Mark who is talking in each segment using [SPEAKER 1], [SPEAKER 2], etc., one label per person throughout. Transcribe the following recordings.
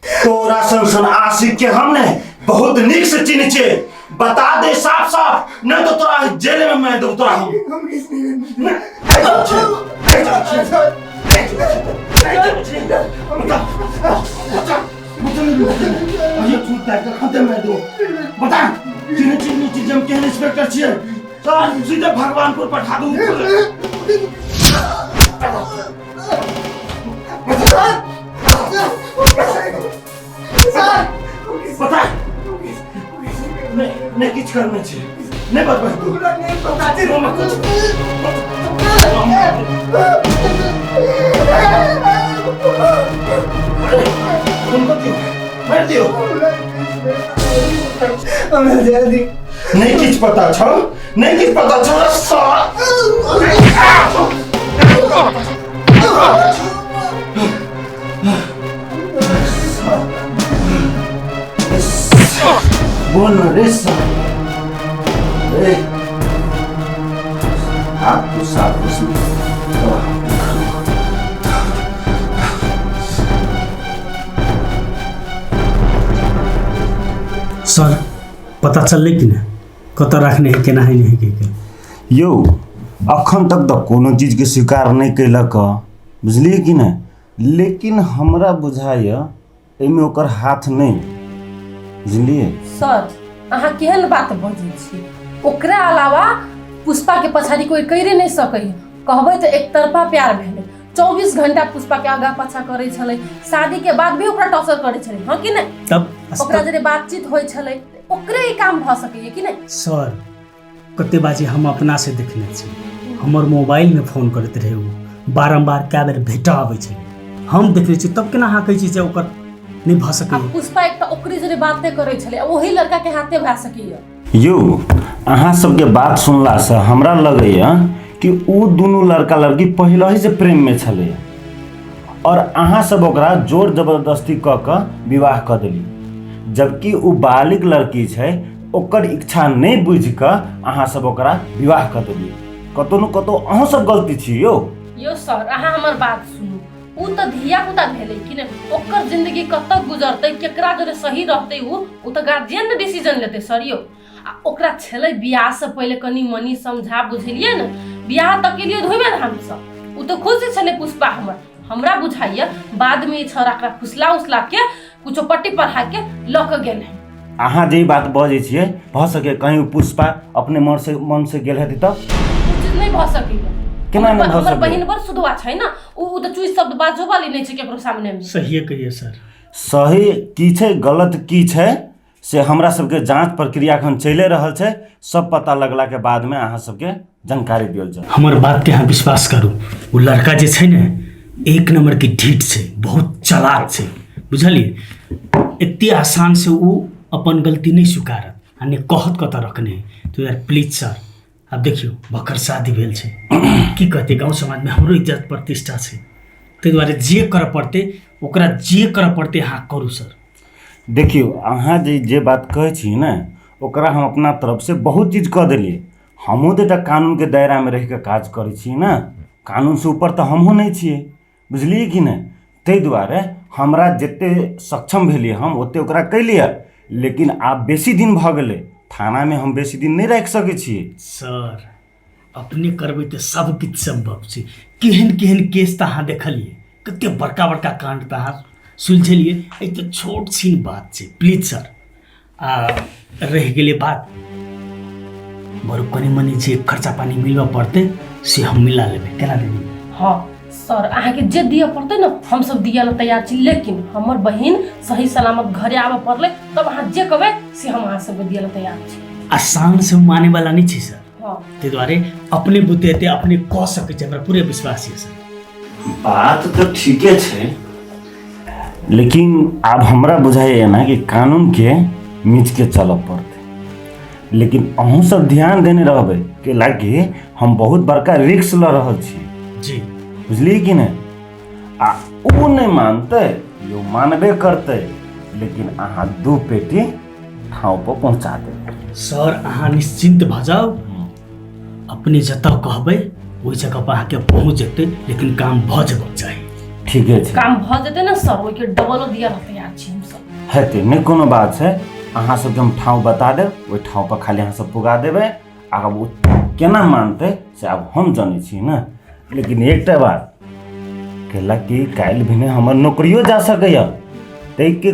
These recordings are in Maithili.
[SPEAKER 1] तोरा सन सन आशिक के हम ने बहुत नीक से चिन्ह छे। बता दे साफ साफ, नहीं तो तोरा जेल में मैं दूं तोरा हम।
[SPEAKER 2] हम किस नहीं।
[SPEAKER 1] बता, चिन्ह चिन्ह चीज हम केहन इंस्पेक्टर छियै, तोरा सीधे भगवानपुर पठा दूं। बता, नहीं नहीं किछु करने छै, नहीं बतबै तू। हम कुछ तुमको दियो, मार दियो। नहीं किछु पता छौ, नहीं किछु पता छौ रे साला। बोल न रे साला। ए, हाथ तो साफ उसमें तो हाथ
[SPEAKER 3] सर, पता चललै कि नहि कतऽ रखने है, केना है, नहि है के?
[SPEAKER 1] यौ, अखन तक तऽ कोनो चीजके स्वीकार नहि कयलक हँ, बुझलियै कि नहि? लेकिन हमरा बुझाइए एहिमे ओकर हाथ नहि, बुझलियै?
[SPEAKER 4] सर, अहाँ केहन बात बजै छी? ओकरा अलावा पुष्पाके पछाड़ी कोइ करिए नहि सकै। कहबै तऽ एकतरफा प्यार भेलै। 24 घंटा पुष्पाके आगा पाछा करै छलै। शादीके बाद भी ओकरा टॉर्चर करै छलै, हँ कि नहि?
[SPEAKER 3] तब
[SPEAKER 4] ओकरा जरे बातचीत होइ छलै। ओकरे ई काम भऽ सकैए कि नहि?
[SPEAKER 3] सर, कते बाजी हम अपना से देखने छी। हमर मोबाइलमे फोन करैत रहै ओ बारम्बार, कए बेर भेटऽ आबै छै, हम देखने छी। तब केना अहाँ कहै छी जे ओकर नहि भऽ
[SPEAKER 4] आ
[SPEAKER 3] सकैए?
[SPEAKER 4] पुष्पा एकटा ओकरे जरे बाते करै छलै आ ओही लड़का के हाथे भए सकैए।
[SPEAKER 1] यौ, अहाँ सबके बात सुनलासँ हमरा लगैए कि ओ दुनू लड़का लड़की पहिलहिसँ प्रेममे छलैए और अहाँ सब ओकरा जोर जबरदस्ती कऽ कऽ विवाह कऽ देली, जबकि ओ बालिग लड़की छै। ओकर इच्छा नहि बुझि कऽ अहाँ सब ओकरा विवाह कऽ देलियै। कतौ ने कतौ अहूँ सब गलती छी यौ।
[SPEAKER 4] यौ सर, अहाँ हमर बात सुनू। उ तऽ धिया पुता भेलै कि नहि? ओकर जिंदगी कतऽ गुजरतै, केकरा जोरे सही रहतै, उ तऽ गार्जियन ने डिसीजन लेतै सर यौ। आ ओकरा छलै बियाह से पहिले कनि मनि समझा बुझेलियै ने, बियाह तऽ केलियै धोबे धाम से। उ तऽ खुश छलै पुष्पा हमर। हमरा बुझाइए बादमे ई छौड़ा ओकरा फुसला उसला के कुछो पट्टी पढ़ा के लऽ कऽ गेल है।
[SPEAKER 1] अहाँ जे ई बात बजै छियै, भऽ सकै कहीं उ पुष्पा अपने मन से गेल हेतै तऽ?
[SPEAKER 4] ओ चीज नहि भऽ सकैए।
[SPEAKER 1] केना नहि भऽ
[SPEAKER 4] हमर
[SPEAKER 1] सकैए?
[SPEAKER 4] बहिन बड़ सुधवा छै ने, उ तऽ चुइ शब्द बाजो वाली नहि छै केकरो सामने मे।
[SPEAKER 3] सहिए कहिए सर।
[SPEAKER 1] सही की छै, गलत की छै, से हमरा सबके जाँच प्रक्रिया एखन चलिए रहल छै। सब पता लगलाके बादमे अहाँ सबके जानकारी दियल जायत।
[SPEAKER 3] हमर बातके अहाँ विश्वास करू, ओ लड़का जे छै ने, एक नम्बरके ढीठ छै, बहुत चालाक छै, बुझलियै? एते आसान से ओ अपन गलती नहि स्वीकारत आ नहि कहत कतऽ रखने है। तो यार प्लीज सर, आब देखियौ, भकर शादी भेल छै, की कहतै गाँव समाजमे? हमरो इज्जत प्रतिष्ठा छै। ताहि दुआरे जे करऽ पड़तै ओकरा, जे करऽ पड़तै अहाँ करू सर।
[SPEAKER 1] देखियौ, अहाँ जे जे बात कहै छी ने, ओकरा हम अपना तरफसँ बहुत चीज कऽ देलियै। हमहूँ तऽ एकटा कानूनके दायरामे रहि कऽ काज करै छी ने। कानूनसँ ऊपर तऽ हमहूँ नहि छियै, बुझलियै कि नहि? ताहि दुआरे हमरा जतेक सक्षम भेलियै, हम ओतेक ओकरा केलियै। लेकिन आब बेसी दिन भऽ गेलै थानामे, हम बेसी दिन नहि राखि सकै छियै।
[SPEAKER 3] सर, अपने करबै तऽ सब किछु सम्भव छै। केहन केहन केस तऽ अहाँ देखलियै, कते बड़का बड़का काण्ड तऽ अहाँ सुलझेलियै, एहि तऽ छोट छिन बात छै। Please sir. आ रहि गेलै बात बरु कनि मनि जे खर्चा पानि मिलबऽ पड़तै से हम मिला लेबै, केना देबै?
[SPEAKER 4] हँ सर, अहाँके जे दिअ पड़तै ने, हमसब दिअ लए तैयार छी, लेकिन हमर बहिन सही सलामत घरे आबऽ पड़लै, तब अहाँ जे कहबै से हम अहाँ सबके दिअ लए तैयार छी।
[SPEAKER 3] आसान से माने वाला नहि छै सर।
[SPEAKER 4] हँ।
[SPEAKER 3] ताहि दुआरे अपने बुते एते अपने कऽ सकै छै, हमरा पूरे विश्वास यऽ सर।
[SPEAKER 1] बात तऽ ठीके छै, लेकिन आब हमरा बुझाइए ने कि कानूनके मिचके चलऽ पड़तै। लेकिन अहूँ सब ध्यान देने रहबै, कैलाकि हम बहुत बड़का रिस्क लऽ रहल छी।
[SPEAKER 3] जी।
[SPEAKER 1] बुझलियै कि नहि? आ ओ नहि मानतै यौ, मानबे करतै, लेकिन अहाँ दू पेटी ठाँव पर पहुँचा देबै।
[SPEAKER 3] सर, अहाँ निश्चिन्त भऽ जाउ। अपने जतऽ कहबै ओहि जगह पर अहाँके पहुँच जेतै, लेकिन काम भऽ जेबाक चाही।
[SPEAKER 1] ठीके छै।
[SPEAKER 4] काम भऽ जेतै ने सर, ओहिके डबलो दिअ लए तैयार छी हमसब।
[SPEAKER 1] हेतै, नहि कोनो बात छै। अहाँ सबके हम ठाँव बता देब, ओहि ठाँव पर खाली अहाँ सब पुगा देबै। आब ओ केना मानतै से आब हम जनै छी ने। लेकिन एकटा बात केला कि काल्हि भिने हमर नौकरियो जा सकैए, ताहिके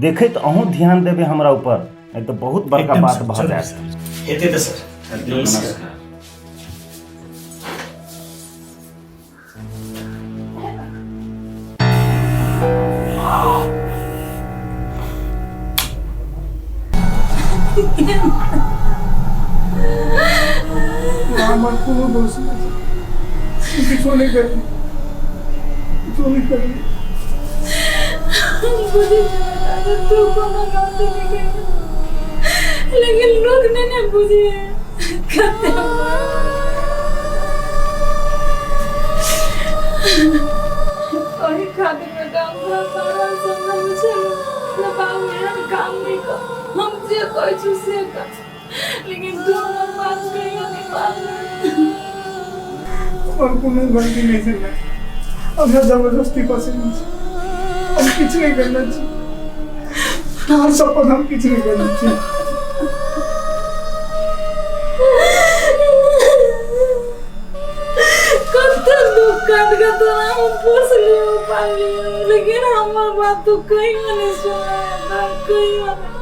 [SPEAKER 1] देखैत अहूँ ध्यान देबै हमरा ऊपर, नहि तऽ बहुत बड़का
[SPEAKER 3] एकदम
[SPEAKER 1] बात
[SPEAKER 3] सर,
[SPEAKER 1] भऽ
[SPEAKER 3] जरूर
[SPEAKER 1] जायत।
[SPEAKER 3] सर। हेतै तऽ सर। नमस्कार।
[SPEAKER 2] हमर कोनो दोष नहि छै, किछो नहि करली, किछो नहि करली।
[SPEAKER 5] बुझै छियै बेटा जे तू कोनो गलती नहि केलही, लेकिन लोक नहि ने बुझै कते। ओहि खातिर बेटा हम तोरा सारा समझाबै छलहुँ जे बाबू एहन काम नहि कर, हम जे कहै छी से कर, लेकिन तू हमर बात कहियो नहि मानलही।
[SPEAKER 2] हमर कोनो गलती नहि छै माय, हमरा जबरदस्ती पसंद छै, हम किछु नहि करने छी। तोहर शपथ, हम किछु नहि करने छी।
[SPEAKER 5] कते दुख काट के तोरा हम पोसलियो पाललियो, लेकिन हमर बात तू कहियो नहि सुनले, कहियो नहि।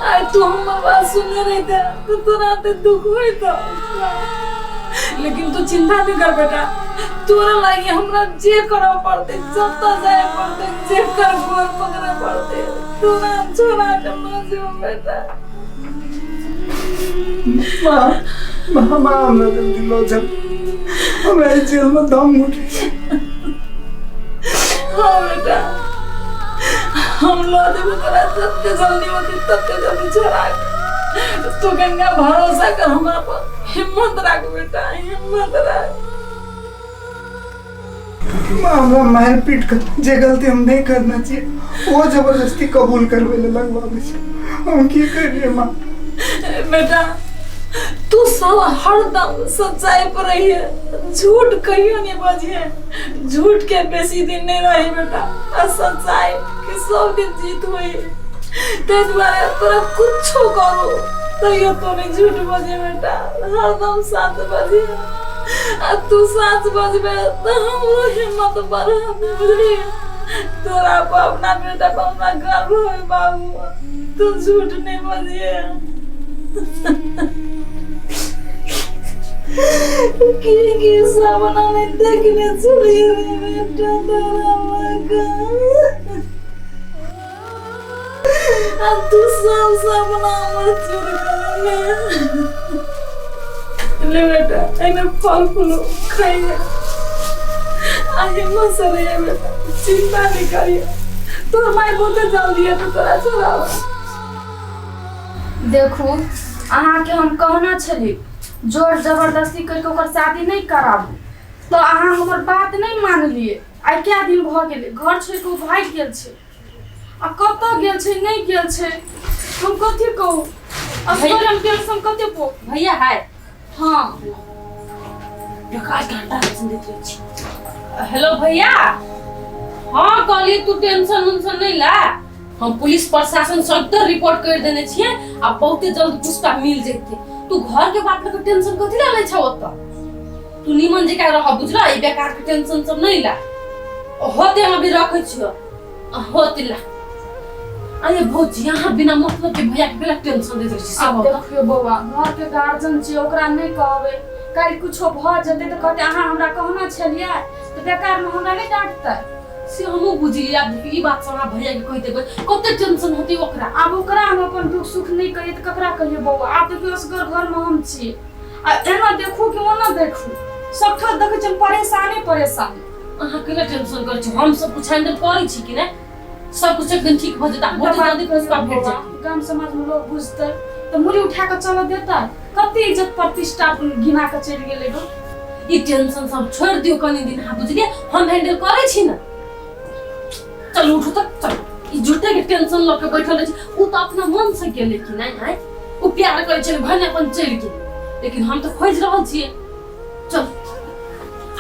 [SPEAKER 5] आइ तू हमर बात सुनने रहिते तऽ तोरा एते दुख होइत? लेकिन तू चिंता नहि कर बेटा, तोरा लागी हमरा जे करऽ पड़तै, जतऽ जाय पड़तै, जेकर गोर पकड़ऽ पड़तै, तोरा हम छोड़ा के न जेबो बेटा।
[SPEAKER 2] माँ, माँ, माँ, हमरा जल्दी लऽ चल, हमरा एहि जेल में दम घुटै छै।
[SPEAKER 5] हाँ बेटा, हम लऽ देबो तोरा, जते जल्दी होतै तते जल्दी छोड़ा के। तू कनिका भरोसा कर हमरा पर, हिम्मत राख बेटा, हिम्मत राख।
[SPEAKER 2] माँ, हमरा मारि पीट कर जे गलती हम नहीं करना चाहिए वो जबरदस्ती कबूल करवे ले लगवावे छै, हम की करिए माँ?
[SPEAKER 5] बेटा, तू सब हरदम सच्चाई पर रहिए, झूठ कहियो नहीं बजिए। झूठ के बेसी दिन नहीं रही बेटा, आ सच्चाई के सब दिन जीत हुई। ताहि दुआरे तोरा कुछो करू तैयो तो नहीं झूठ बजे बेटा, हरदम साथ बजिए। आ तू साथ बजबे तऽ हमरो हिम्मत बढ़त, बुझली? तोरा पर, अपना बेटा पर हमरा गर्व होय बाबू। तू झूठ नहीं बजिए। की की सपना में देखने छलियै रे बेटा तोरा लऽ, आ तू सब सपना हमर चूर करने। ले बेटा, एहिमे फल फूल खाइए आ हिम्मत से रहिए बेटा, चिंता नहीं करिए। तोर माय बहुते जल्दी है तो तोरा छोड़ाबा।
[SPEAKER 6] देखू, अहाँके हम कहने छली जोर जबरदस्ती करिके ओकर शादी नहि कराबू, तऽ अहाँ हमर बात नहि मानलियै। आइ कए दिन भऽ गेलै, घर छोड़ि कऽ ओ भागि गेल छै, आ कतऽ गेल छै नहि गेल छै हम कथी कहू? असगर हम टेंशन कते पो
[SPEAKER 4] भैया हाय।
[SPEAKER 6] हाँ।
[SPEAKER 4] बेकार घंटा सुनैत रहै छी। हेलो भैया, हाँ कहलिए तू टेंशन उंशन नहीं ला, हम पुलिस प्रशासन सबके रिपोर्ट कर देने छियै आ बहुते जल्द पुष्पा मिल जेतै। तू घर के बात लके टेंशन कथी ला लै छौ ओतऽ? तू नीमन जकाँ रह, बुझल? ई बेकार के टेंशन सब नहीं ला। होते हम अभी रखै छियो, होते ला। अरे भौजी, अहाँ बिना मतलब के भैया के बिना टेंशन दैत रहै छी।
[SPEAKER 6] आब
[SPEAKER 4] सब ओतऽ।
[SPEAKER 6] देखियौ बौआ, घरके गार्जियन छियै, ओकरा नहि कहबै, काल्हि कुछो भऽ जेतै तऽ कहतै अहाँ हमरा कहने छलियै, तऽ बेकारमे हमरा नहि डाँटतै?
[SPEAKER 4] से हमहूँ बुझलियै। आब देखियौ, ई बात सब अहाँ भैया के कहि देबै, कते टेंशन होतै ओकरा।
[SPEAKER 6] आब ओकरा हम अपन दुख सुख नहि कहियै तऽ ककरा कहियै बौआ? आब देखियौ, असगर घरमे हम छी, आ एना देखू कि ओना देखू, सबठाम देखै छियै हम परेशाने परेशान।
[SPEAKER 4] अहाँ केना टेंशन करै छी? हम सब कुछ हैंडल करै छी कि नहि? सब कुछ एक दिन ठीक भऽ जेतै, बहुत जल्दी पुष्पा भेट जेतै।
[SPEAKER 6] गाम समाजमे लोग बुझतै तऽ मुड़ी उठा कऽ चलऽ देतै? कते इज्जत प्रतिष्ठा घिना कऽ चलि गेलै गो।
[SPEAKER 4] ई टेंशन सब छोड़ि दियौ कनि दिन अहाँ, बुझलियै? हम हैंडल करै छी ने। चलू, उठू तऽ चलू। ई झूठे के टेंशन लऽ के बैठल रहै छै। ओ तऽ अपना मन से गेलै कि नहि? आँय, ओ प्यार करै छलै भने अपन चलि गेलै, लेकिन हम तऽ खोजि रहल छियै। चल,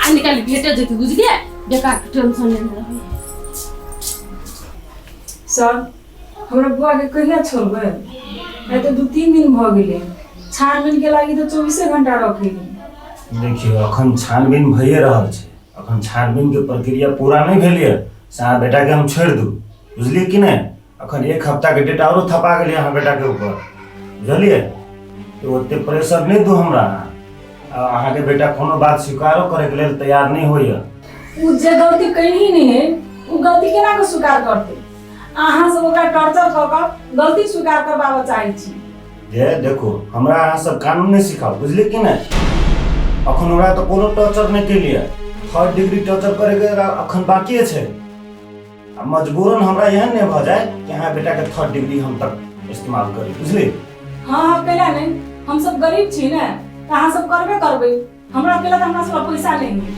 [SPEAKER 4] आइ निकालि भेटे जेतै, बुझलियै? बेकार के टेंशन लेने रहै।
[SPEAKER 5] सर, हमरा बौआके कहिया छोड़बै? आइ तऽ 2-3 दिन भऽ गेलै। छानबीन के लागि तऽ 24 घंटा रखै।
[SPEAKER 1] देखियौ, अखन छानबीन भइए रहल छै, अखन छानबीनके प्रक्रिया पूरा नहि भेल यऽ से अहाँ बेटाके हम छोड़ि दू, बुझलियै कि नहि? अखन एक हफ्ताके डेट आरो थपा गेलै अहाँ बेटाके ऊपर, बुझलियै? तऽ ओते प्रेशर नहि दू हमरा अहाँ। आ अहाँके बेटा कोनो बात स्वीकारो करैके लेल तैयार नहि होइए।
[SPEAKER 5] ओ जे गलती कयलही नहि है, ओ गलती केना कऽ स्वीकार करतै? अहाँ सब ओकरा टॉर्चर कऽ कऽ गलती स्वीकार करबाबऽ चाहै छी।
[SPEAKER 1] जे देखो, हमरा अहाँ सब कानून नहि सिखाउ, बुझलियै कि नहि? अखन हमरा तऽ कोनो टॉर्चर नहि केलियै, थर्ड डिग्री टॉर्चर करैके अखन बाकिए छै। आ मजबूरन हमरा एहन नहि भऽ जाय कि अहाँ बेटाके थर्ड डिग्री हम तक इस्तेमाल करी, बुझलियै?
[SPEAKER 5] हाँ हाँ, कैला नहि? हम सब गरीब छी ने, तऽ अहाँ सब करबे करबै। हमरा अकेला तऽ हमरा सब पैसा नहीं है,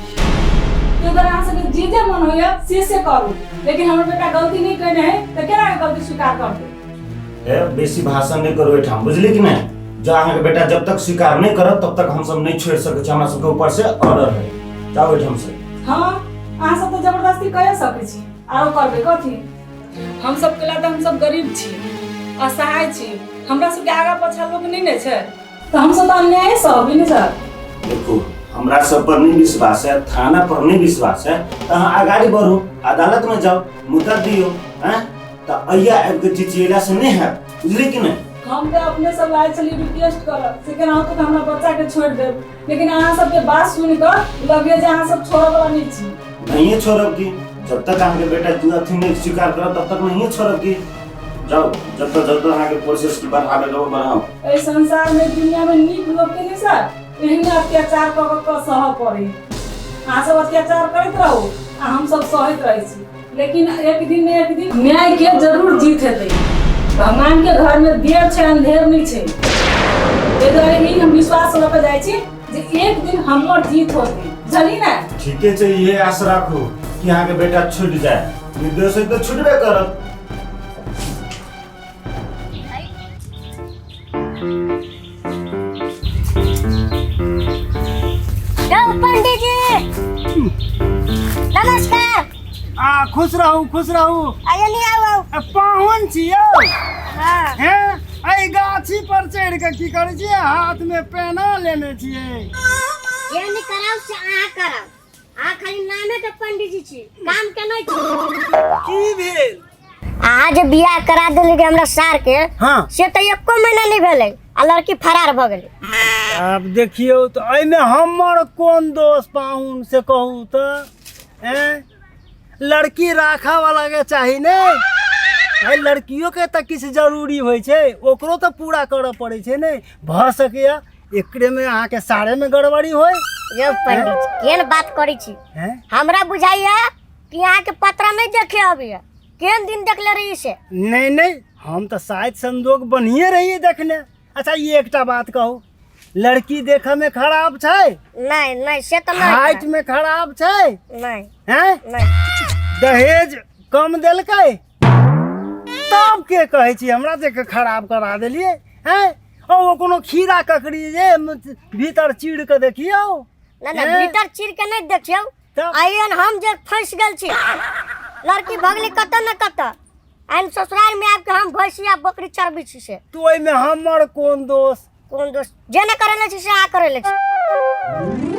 [SPEAKER 5] ताहि दुआरे अहाँ सबके जे जे मन होइए से से करू, लेकिन हमर बेटा गलती नहि कयने है तऽ केना के गलती स्वीकार करतै?
[SPEAKER 1] ए, बेसी भाषण नहि करू एहिठाम, बुझलियै कि नहि? जँ अहाँके बेटा जब तक स्वीकार नहि करत तब तक हमसब नहि छोड़ि सकै छी, हमरा सबके ऊपर से ऑर्डर है। जाउ एहिठाम से।
[SPEAKER 5] हाँ, अहाँ सब तऽ जबरदस्ती कए सकै छी, आरो करबै कथी? हम सब केला तऽ हम सब गरीब छी, असहाय छी, हमरा सबके आगा पाछा लोक नहि ने छै, तऽ हम सब तऽ अन्याय सहबै ने सर।
[SPEAKER 1] देखू, हमरा सब पर नहीं विश्वास है, थाना पर नहीं विश्वास है, तऽ अहाँ अगाड़ी बढ़ू, अदालत में जाउ, मुद्दा दियौ। हैं तऽ अइया आबि कऽ चिचियेला से नहि हैत, बुझलियै कि नहि?
[SPEAKER 5] हम तऽ अपने सब आयल छलियै रिक्वेस्ट करऽ से केनाहुतो तऽ हमरा बच्चा के छोड़ि देब, लेकिन अहाँ सबके बात सुनि कऽ लगैए जे अहाँ सब छोड़ऽ वाला नहि छी।
[SPEAKER 1] नहिए छोड़ब की? जब तक अहाँके बेटा अथी नहि स्वीकार करत तब तक नहिए छोड़ब की? जाउ, जब तक जब तक अहाँके प्रोसेस बढ़ाबे के बढ़ाउ।
[SPEAKER 5] एहि संसार में, दुनिया में नीक लोक के नहि सर एहने अत्याचार कऽ कऽ कऽ सहऽ पड़े। अहाँ सब अत्याचार करैत रहू आ हम सब सहैत रहै छी, लेकिन एक दिन ने एक दिन न्याय के जरूर जीत हेतै। भगवान के घर में देर छै, अंधेर नहि छै। एहि दुआरे ई हम विश्वास लऽ कऽ जाइ छी जे एक दिन हमर जीत होतै, बुझलियै ने?
[SPEAKER 1] ठीके छै, इहे आश राखू कि अहाँके बेटा छूटि जाय, निर्दोष है तऽ छुटबे करत।
[SPEAKER 7] यौ पंडीजी, नमस्कार।
[SPEAKER 2] आ खुश रहू, खुश रहू।
[SPEAKER 7] आइए नहीं, आउ आउ।
[SPEAKER 2] आ, पाहुन छी यौ?
[SPEAKER 7] हाँ।
[SPEAKER 2] हैं, एहि गाछी पर चढ़ि कऽ की करै छियै? हाथ में पेना लेने छियै।
[SPEAKER 7] जे नहीं कराउ से अहाँ कराउ। अहाँ खाली नामे के पंडीजी छी, काम के नहीं छी।
[SPEAKER 2] की भेल?
[SPEAKER 7] अहाँ जे बियाह करा देली हमरा सार के,
[SPEAKER 2] हाँ,
[SPEAKER 7] से तऽ एको महीना नहीं भेलै आ लड़की फरार भऽ गेलै।
[SPEAKER 2] आब देखियौ तऽ एहिमे हमर कोन दोष पाहुन, से कहू तऽ? एँ, लड़की राखऽ वाला के चाही ने। एहि लड़कियों के तऽ किछु जरूरी होइ छै, ओकरो तऽ पूरा करऽ पड़ै छै ने। भऽ सकैया एकरे में अहाँके सारे में गड़बड़ी होय।
[SPEAKER 7] यौ पंडित जी, केहन बात करै छी?
[SPEAKER 2] हैं?
[SPEAKER 7] हमरा बुझाइया कि अहाँके पत्रा नहीं देखे अबैया। केहन दिन देखले रही से?
[SPEAKER 2] नहीं नहीं, हम तऽ शायद संजोग बढ़िए रहिए देखने। अच्छा, ई एकटा बात कहू, लड़की देखऽ में खराब छै?
[SPEAKER 7] नहीं नहीं, से तऽ नहीं।
[SPEAKER 2] हाइट में खराब छै?
[SPEAKER 7] नहीं।
[SPEAKER 2] हैं?
[SPEAKER 7] नहीं।
[SPEAKER 2] दहेज कम देलकै? तब के कहै छी हमरा देख के खराब करा देलियै? हैं, ओ ओ कोनो खीरा ककड़ी जे भीतर चीर के देखियौ।
[SPEAKER 7] ना ना,
[SPEAKER 2] हैं?
[SPEAKER 7] भीतर चीर के नहीं देखियौ।
[SPEAKER 2] तब?
[SPEAKER 7] आइयन हम जे फंस गेल छी, लड़की भगली कतऽ न कतऽ, आइन ससुराल में आबि के हम भैंसिया बकरी चरबै छी से।
[SPEAKER 2] तो ओहिमे हमर कोन दोष?
[SPEAKER 7] कोन दोष? जे न करेले छी से आ करेले छी।